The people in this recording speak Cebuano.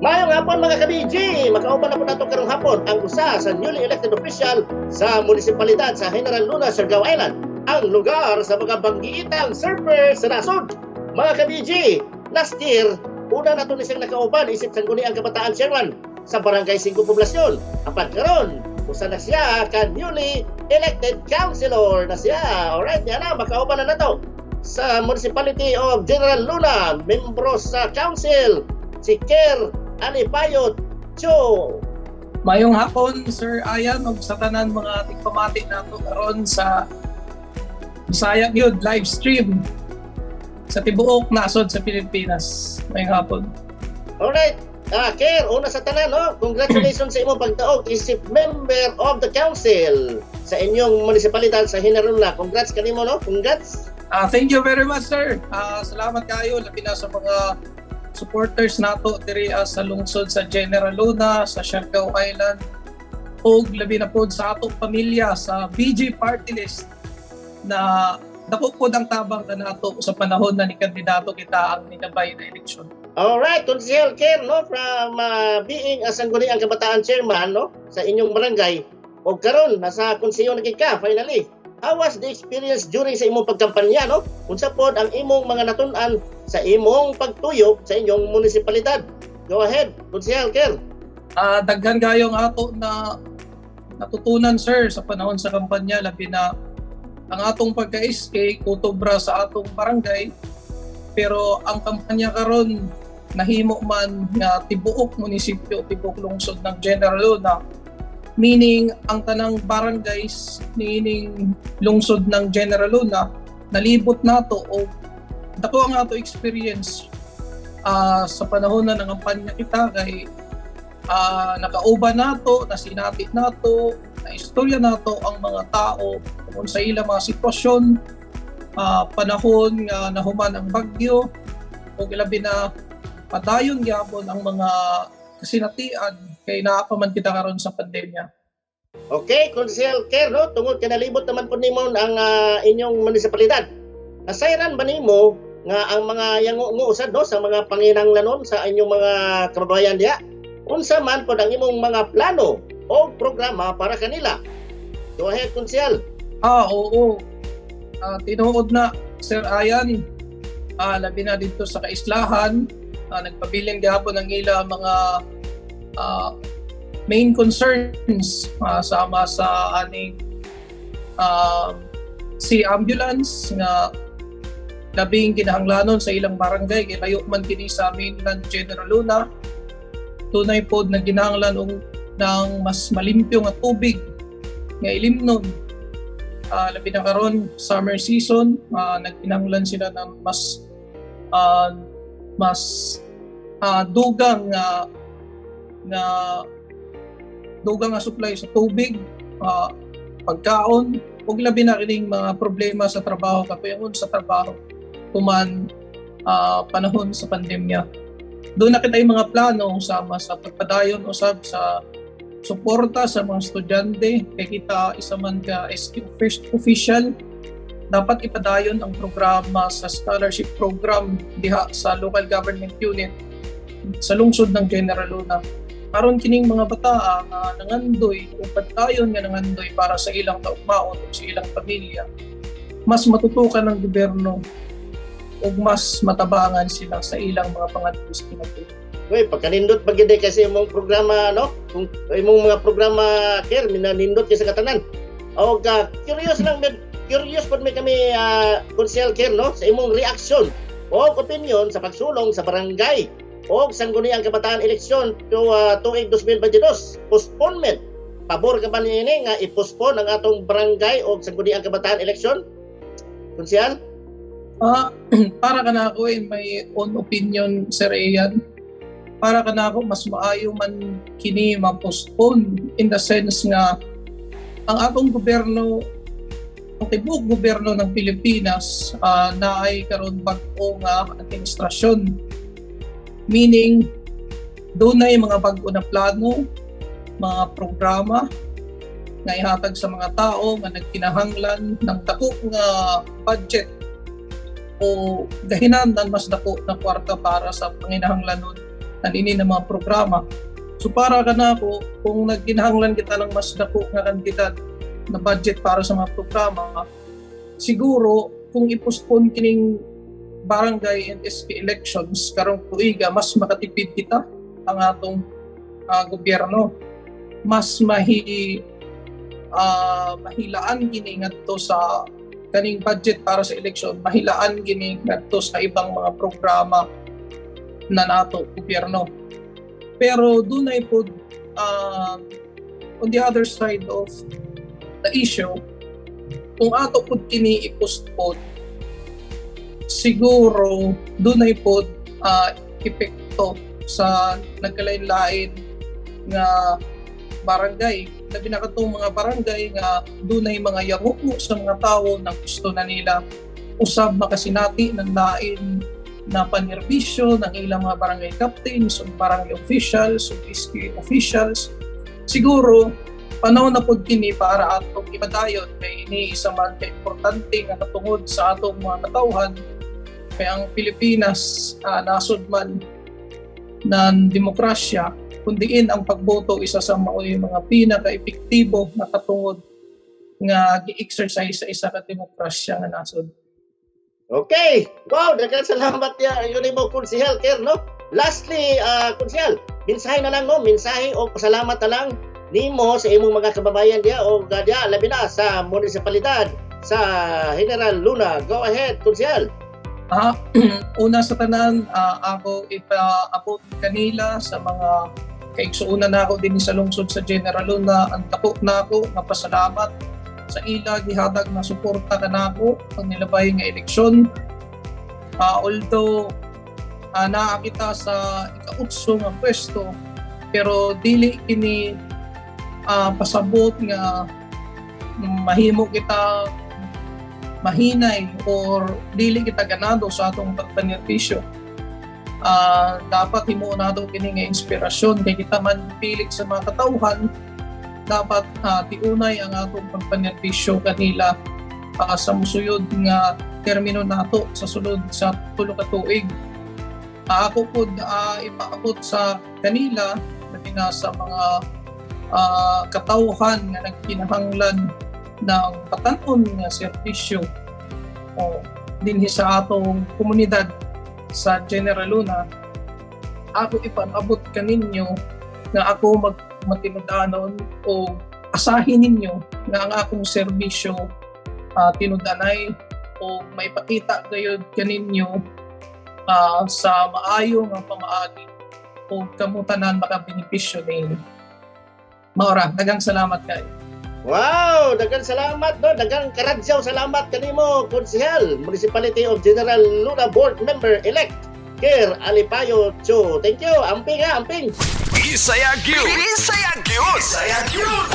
Maayong hapon, mga ka-BG! Makauban na po nato karong hapon ang usa sa newly elected official sa munisipalidad sa General Luna, Siargao Island, ang lugar sa mga banggiitang surfer sa nasod. Mga ka-BG, last year, una na ni siyang nakauban isip Sangguniang Kabataan Chairman sa Barangay 5 Poblasyon. Apan karon, usa na siya ka newly elected councilor na siya. Alright, yan na, makauban na nato sa Municipality of General Luna, membro sa council, si Ker Alipayot Cho. Mayong hapon, Sir Ayan, ug sa tanan mga tigpamati nato karon sa Bisaya gyud live stream sa tibuok nasod sa Pilipinas. Mayong hapon. Alright, Ker, una sa tanan, no? Congratulations sa imong pagdaog isip member of the council sa inyong munisipalidad sa General Luna. Congrats kanimo, no? Congrats. Thank you very much, sir. Salamat kayo labi na sa mga supporters nato diri sa lungsod sa General Luna, sa Siargao Island, ug labi na pod sa atong pamilya sa BG Party List na dako pod ang tabang kanato sa panahon na ni kandidato kita ang minabay na eleksyon. Alright, Konsehal Ker, no, from being a Sangguniang Kabataan Chairman, no, sa inyong barangay, o karon nasa konseyo na gid ka, finally. How was the experience during sa imong pagkampanya, no? Unsa pod ang imong mga natun-an sa imong pagtuyok sa inyong munisipalidad? Go ahead, Konsehal Ker. Daghan kayong ato na natutunan, sir, sa panahon sa kampanya, labi na ang atong pagka-SK kutob ra sa atong barangay, pero ang kampanya karon nahimo man nga tibuok munisipyo, tibuok lungsod ng General Luna, meaning ang tanang barangays niining lungsod ng General Luna nalibot nato o dako ang ato experience sa panahon na nangampanya kita kay nakauban nato, nasinati nato, na istorya nato ang mga tao kung sa ilang mga sitwasyon panahon nga nahuman ang bagyo o labi na padayon gyapon ang mga kasinatian kay naa pa man kita karon sa pandemya. Okay, Konsehal Ker, no? Tungod kay nalibot naman po nimo ang inyong munisipalidad. Nasayran ba nimo nga ang mga yango usad, no, sa mga panginanglanon sa inyong mga kababayan diha? Unsa man pod ang imong mga plano o programa para kanila? Go ahead, Konsehal. Oo. Tinuod na, Sir Ayan. Labi na dito sa kaislahan, nagpabilin gihapon ang ila mga main concerns sama sa aning si ambulance nga labing kinahanglanon sa ilang barangay kay layo man kini sa mainland General Luna. Tunay pod na ginahanglan og ng mas malimpyo nga tubig nga ilimnon. Labi na karon summer season, nagkinahanglan sila ng mas dugang nga supply sa tubig, pagkaon ug labi na kining mga problema sa trabaho, kakuyangon sa trabaho human panahon sa pandemya. Doon na kita yung mga plano sama sa pagpadayon usab sa suporta sa mga estudyante kay kita isa man ka SQ first official, dapat ipadayon ang programa sa scholarship program diha sa local government unit sa lungsod ng General Luna aron kining mga bataa nga nangandoy o padayon nga nangandoy para sa ilang kaugmaon o sa ilang pamilya, mas matutukan ng gobyerno ug mas matabangan sila sa ilang mga pangadto sa kinabuhi. Uy, pagkanindot pa gid kasi imong programa, no? Kung imong mga programa, Ker, minanindot kay sa katanan. O ka curious lang med, curious pod may kami, Konsehal Ker, no, sa imong reaksyon o opinion sa pagsulong sa barangay o Sangguniang Kabataan eleksyon to tuig 2022 postponement. Pabor ka ba niini nga i-postpone ang atong barangay o Sangguniang Kabataan eleksyon? Konsehal? Para kanako, in my own opinion, Sir Ian, para kanako mas maayo man kini ma-postpone in the sense nga ang atong gobyerno, ang tibuok gobyerno ng Pilipinas, naay karon bag-o nga administrasyon. Meaning, dunay mga bag-o na plano, mga programa nga ihatag sa mga tao nga nagkinahanglan ng dako nga budget o gahinan ng mas dako na kwarta para sa panginahanglanon. Anini na mga programa. So para kanako, kung nagkinahanglan kita ng mas dako nga kantidad na budget para sa mga programa, siguro kung i-postpone kining barangay and SK elections karong tuiga, mas makatipid kita ang atong gobyerno. Mas mahilaan kini ngadto sa kaning budget para sa election, mahilaan kini ngadto sa ibang mga programa na nato gobyerno. Pero dunay pod on the other side of the issue, kung ato pod kini i-postpone, siguro dunay pod epekto sa nagkalain-lain nga barangay, labi na katong mga barangay nga dunay mga yanguo sa mga tawo na gusto na nila usab makasinati ng lain na panerbisyo ng ilang mga barangay captains o barangay officials o SK officials. Siguro panahon na pod kini para atong ipadayon kay ini isa man ka importante nga katungod sa atong mga katawhan, kay ang Pilipinas nasod man ng demokrasya kundiin ang pagboto isa sa maoy mga pinaka-epektibo na katungod nga gi-exercise sa isa ka demokrasya nga nasod. Okay. Wow, daghang salamat ya yun mo, Konsehal Ker, no? Lastly, Konsehal, mensahe na lang, no, mensahe o pasalamat na lang nimo sa imong mga kababayan diya o diya labi na sa munisipalidad sa General Luna. Go ahead, Konsehal. Una sa tanan, ako ipaabot kanila sa mga kaigsuonan nako din sa lungsod sa General Luna ang dako nako nga pasalamat sa ila gihatag na suporta kanako pag nilabay nga eleksyon. Although naa kita sa ikautso nga pwesto, pero dili kini pasabot nga mahimo kita mahinay or dili kita ganado sa atong pagpanerbisyo. Dapat himuon nato kini nga inspirasyon kay kita man pilik sa mga katawhan, dapat tiunay ang atong pagpanerbisyo kanila sa musuyod nga termino nato sa sulod sa 3 ka tuig. Ako pod ipaabot sa kanila, labi na sa mga katawhan nga nagkinahanglan ng patanon nga serbisyo o dinhi sa atong komunidad sa General Luna, ako ipaabot kaninyo nga ako mag matinud-anon o asahin ninyo nga ang akong serbisyo tinud-anay o maipakita gayud kaninyo sa maayo nga pamaagi o kamo tanan makabenepisyo niini. Mao ra, daghang salamat kay. Wow, daghang salamat, no, daghang karadyaw salamat kanimo, Konsehal, Municipality of General Luna Board Member Elect Ker Alipayo Chu. Thank you. Amping ha, amping. Bisaya gyud. Bisaya gyud. Bisaya gyud.